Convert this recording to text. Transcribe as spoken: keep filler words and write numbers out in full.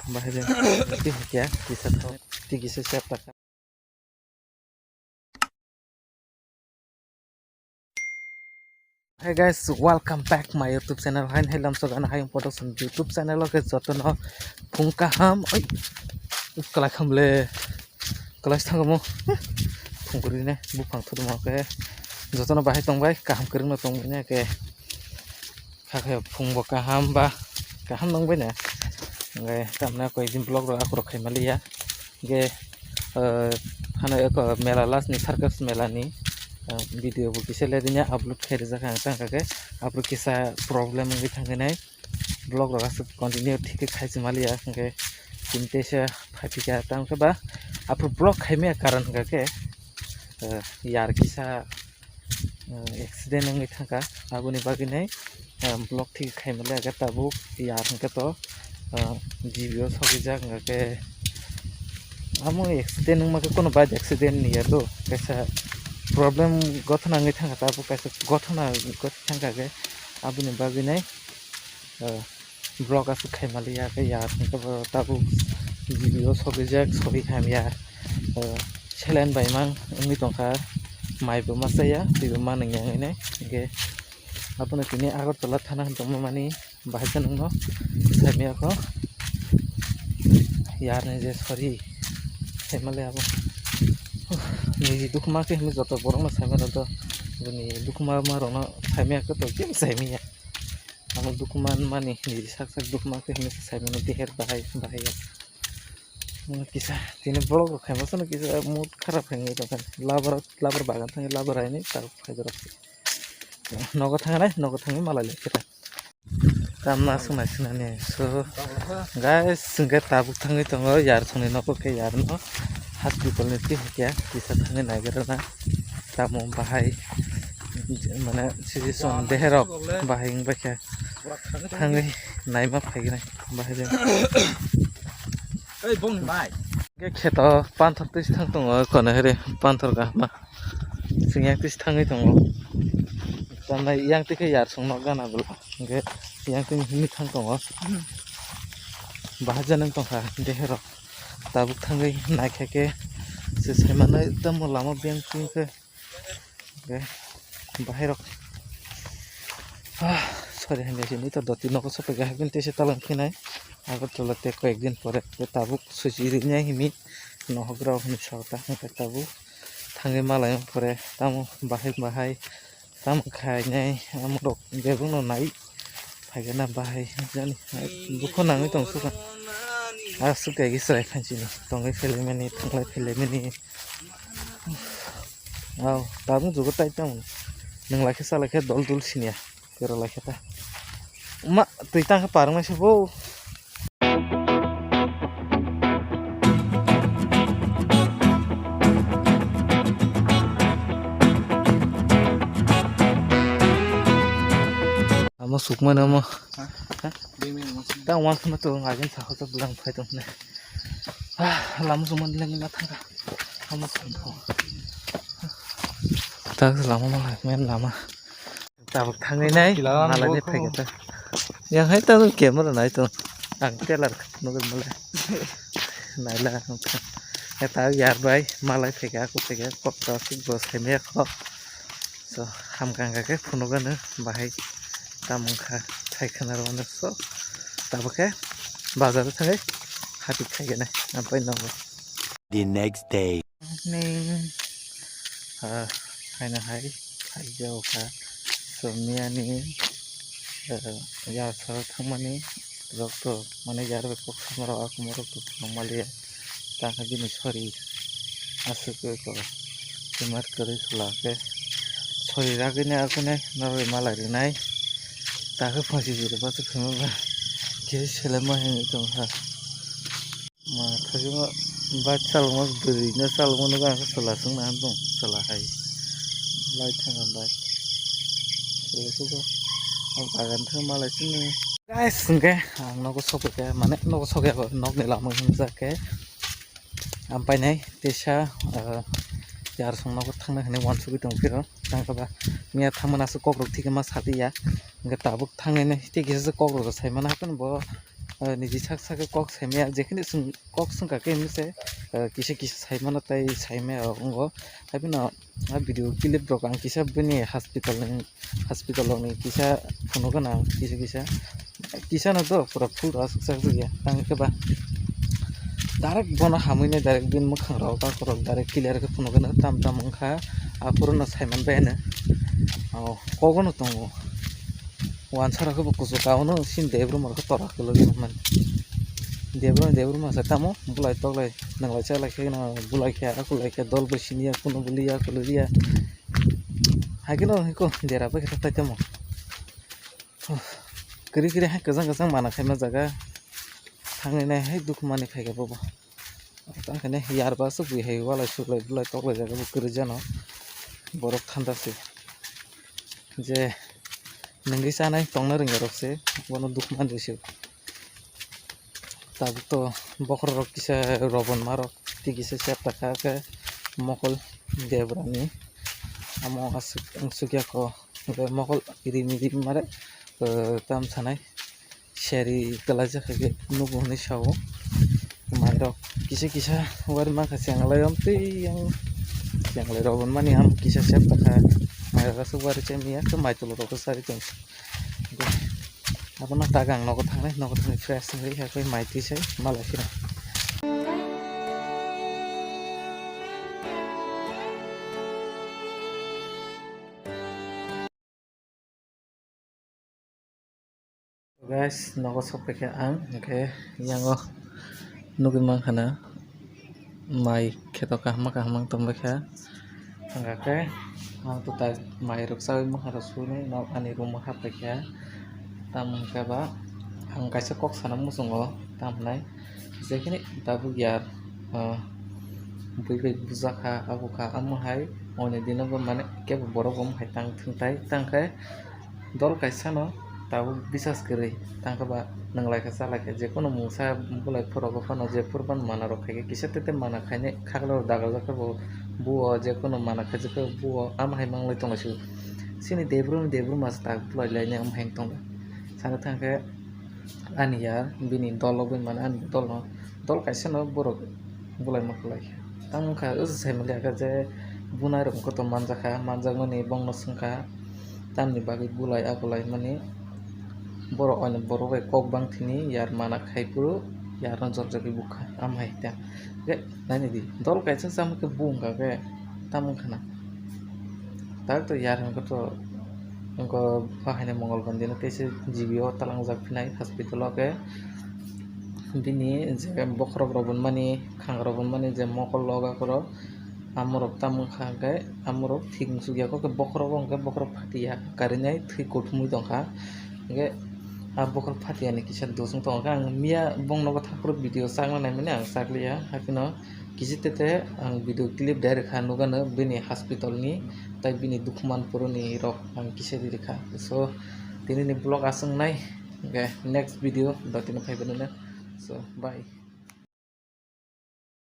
Bahai de. Tiki kya, kisa thok, tiki se sep tak. Hey guys, welcome back my YouTube channel. Hain hai lamso gana hai production YouTube channel oke jotono phung kaham. Oi, kalai khamle, kalai thangmo. Phung kuri ne, buphang thudum oke. Jotono bahai tong bai, kaham kwrwngno tong bai ne ke. Kha khe phung bo kaham ba, kaham nang bai ne. Ngai tamna koi din vlog rok akhoro khai maliya. Ge, eh, hano eko mela last ni circus mela ni, eh, video bo kisa le dinya upload khai rijak ang tang kha khe aphuru kisa problem wngwi thang khe nai vlog rok aswk continue thik khe khai se maliya hwnkhe tini teisa phaiphi kha tang khe ba aphuru vlog khai maya karon hwnkha khe, eh, yar kisa, eh, accident wngwi thangkha, aboni bagwi nai, eh, vlog thik khai maliya khe tabuk yar hwnkhe to, eh, G B o sogwijak hwnkha khe amo accident wngma khe kono bike accident ni ya do, kaisa problem gothona wngwi thangkha tabuk kaisa gothona wngwi thangkha khe aboni bagwi nai, eh, vlog aswk khai maliya khe yar hwnkhe bo tabuk G B o sogwijak sogwi hamya, eh, saline bai mang wngwi tongkha, mai bo ma chaya twi bo ma nangya wngwi nai hwnkhe abono tini Agartala thana hwn tongma mani bahai khe nwngno saimaya kho yar ni je sori saimale abo niji dukhu ma khe hinwi joto borok no saimano to bini dukhu ma ma rok no saimaya khe to kebo saimaya. Amo dukhu man mani hinwi sak sak dukhu man khe hinwi se saimano deher bahai bahai ya. Kisa tini vlog rok khaima sano kisa mood kharap khaini tongkha labar labar bagan thangwi labar haini tabuk phai dorok. Nogo thangnai nogo thangwi malai lai khe ta. Tamna swngna sinani so guys hwnkhe tabuk thangwi tongo yar songni nogo khe yarno hospital ni twi hwnkhe kisa thangwi naigra na tamo bahai mane situation deherok bahai wngbaikha. Thangwi naima phaigrang bahai de. Ei bongni mai. Khe kheto panthor twi thang tongo kono heri panthor kahma. Sing yang twi thangwi tongo. Tamnai yang twi khe yar song nok gana bwla. Hwnkhe yang twi himwi thang tongo. Bahai janang tongkha deherok. Tabuk thangwi naikha khe se saimanai tamo lama beng twi khe. Hwnkhe bahai rok ah sori hwnkhe sini to doti nogo sopai kha hwnkhe tesa talang phinai Agartala te koyek din pore te tabuk suchi rinai himi nohok rok hini sota hwnkhe tabuk thangwi malai pore tamo bahai bahai tamo khainai amorok bebakno nai phaikhe na bahai jani dukho nangwi tong sukha aswk kaigi chwrai phansini tongwi phailaimani thanglai phailaimani. Au, tabuk jugo tai tamo. Nwng lai khe cha lai khe dol dol siniya. Kero lai khe ta. Ma, twi tang khe parwng nai se bo. Amo sukmani amo. Tang uansukma to agin sa hotok bwlang phai tong ne. Ah, lama sukmani lengna thangkha. Lama sukmani. Tak lama malai men lama. Tabuk thangwi nai, malai ni phai khe ta. Yang hai ta camera nai to. Ang telar nugwi malai. Naila ang ta. Ya ta yar bai malai phai kha, aku phai kha, kok ta suk bo sai me kho. So, hamkang kha khe phunukgano bahai tamung kha thai khwna rwmano so tabuk khe bazar o thangwi hapik khaigana ampai nogo. The next day. Ni, ah, haino hai khaijao kha so miyani, ah, yar saro thangmani rok to mane yar bai kok samaro akuma rok to thangmaliya. Tangkha bini sori aswk ko tumar kwrwi khwla khe sori ragwi nai akune noroi malai rwnai. Takhe phosi jora bathuk khwma ba khe selema hinwi tongkha. Ma thajima bike chalokma bwrwino chalokma nukha ang khe chwla swngna han tong chwla hai lai thangkha bike. Chwla sugo bagan thang malai sini. Guys, hwnkhe ang nogo sokphaikha, mane nogo sokya kho, nokni lama hwnjak khe. Ang painai teisa, ah, yar song nogo thangnai hwnwi uansugwi tongphiro. Tangkha ba miya thangmani aswk kokrok thikhe ma sapiya. Hwnkhe tabuk thangnai tei kisa se kokrok rok saimano, haikhe bo ah, niji sak sak kok saimaya, jekhini chwng kok swngkha khe hinwi se, ah, kisa kisa saimano tei saimaya rok wngo. Haibino a video clip rok ang kisa bini hospital ni, hospital rok ni kisa phunukgana kisa kisa. Kisa no do pura full aswk sak ya tang khe ba. Direct bono hamwi nai direct bini mwkhang rok, a rok direct clear khe phunukgana tam tam wngkha. Aphuru no saiman bai ano. O, kogo no tongo. Wansara khe bo kuchuk ka ono sin debrum rok tora kwlwi man. Debrum debrum asa tamo bulai toklai nanglai chalai khe no bulai khe akulai khe dol bai siniya kuno buliya kuliriya. Hakhe no hiko dera bai khe tai tamo. Kwrwi kwrwi hai kwchang kwchang mana khaima jaga thangwi nai hai dukhu mani khaikha bobo. Tang khe ne yar ba aswk bui hai walai suklai bulai toklai jaga bo kwrwi jano borok thanda se. Je nungwi chanai tongna rwngya rok se bono dukhu manjui se. Tabuk to bokhorok kisa robon marok tei kisa chepta kha khe mokol debrani amo aswk wngsukya kho hwnkhe mokol rimi rimi mare tam sanai seri kwlaijak hai khe nugo hinwi sao. Mairok kisa kisa wari mankha chenglai om tei yang chenglai robon mani amo kisa chepta kha mairok aswk wari chemya khe mai tolo rok khe sari tong. Abono tak ang nogo thangnai, nogo thangwi fresh wngwi hakhe mai twi sai malai phino. Guys, nogo sok paikha ang, hwnkhe yango nugwi mankha na mai kheto kaham kaham wng tongbaikha. Hwnkhe ang to tai mai rok chawi mokha rok sugwi nok ani room o happaikha. Tamo hwnkhe ba ang kaisa kok sana muchungo, tamo hwnai jekhini tabuk ya, ah, bui bai bujakha, abokha, amo hai oni dino bo mane kebo borok bo hai tang thung tai, tangkhe dol kaisa no tabuk bisas kwrwi, tangkhe ba nwnglai kha, chalai kha, jekono mungsa bulai phuru rok phano jephuru phano mana rok khai khe kisa tete mana khainai khaklo dagal jak khe bo buo, jekono mana khaijak khe buo, amo hai manglai tonglaisio. Chini debrum debrum masa tak bulai lainai amo hai wng tongla. Sana thangkhe ani ya bini dol rok bai mano ani dol no, dol kaisa no borok bulai ma kwlai kha. Tamo wngkha o sai manliya khe je bunai rok kotor manjakha, manjakmani bongno swngkha tamni bagwi bulai a bulai mani borok ani borok bai kok bang thini yar mana khai phuru yarno jor jagwi bukha amo hai ta. Hwnkhe nainidi dol kaisa chamung khe bu wngkha khe tamo wngkha na. Tak to yar hwnkhe to wngkha haino mongol bandi no teisa G B o talangjak phinai hospital o khe bini je bokhorok rok bo mani khang rok bo mani je mokol loga khoro amorok tamo wngkha hwnkhe amorok thik wngsukya khe bokhorok o hwnkhe bokhorok phatiya karinai thwi kuthumwi tongkha hwnkhe a bokhorok phatiyani kisa dosong tongo khe ang miya bongno bo thaphuru video chakna naimani ang chakliya haphino. Kisi tete ang video clip dai rwkha nugano bini hospital ni tei bini dukhuman phuruni rok ang kisa ri rwkha. So tini ni vlog aswk nai, hwnkhe next video dotino phaibai nai. So bye.